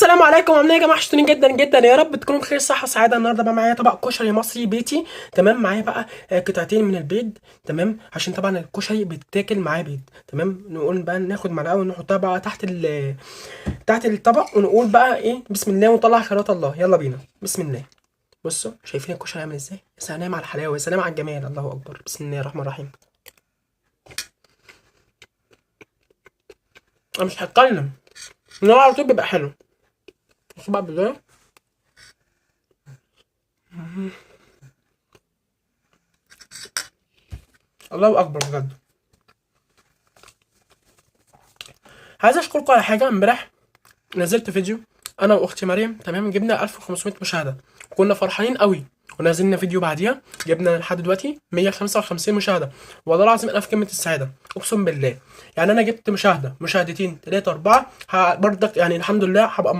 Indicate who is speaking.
Speaker 1: السلام عليكم، عاملين ايه يا جماعه؟ وحشتوني جدا جدا، يا رب تكونوا بخير، صحة وسعاده. النهارده بقى معايا طبق كشري مصري بيتي، تمام؟ معايا بقى قطعتين من البيض، تمام؟ عشان طبعا الكشري بيتاكل معاه بيض، تمام؟ نقول بقى ناخد معلقه ونحطها بقى تحت الطبق، ونقول بقى ايه، بسم الله، ونطلع خيرات الله. يلا بينا، بسم الله. بصوا شايفين الكشري عامل ازاي؟ يا سلام على الحلاوه، يا سلام على الجمال، الله اكبر، بسم الله الرحمن الرحيم. انا مش هتكلم، ان هو على طول بيبقى حلو. بصوا بقى بالله، الله اكبر بجد. عايز اشكركم على حاجة. امبارح نزلت فيديو انا واختي مريم، تمام؟ جبنا 1500 مشاهده، كنا فرحانين قوي، ونزلنا فيديو بعديها جبنا لحد دلوقتي 155 مشاهده. والله العظيم انا في قمة السعادة، اقسم بالله. يعني انا جبت مشاهده، مشاهدتين، 3، 4، برضك يعني الحمد لله هبقى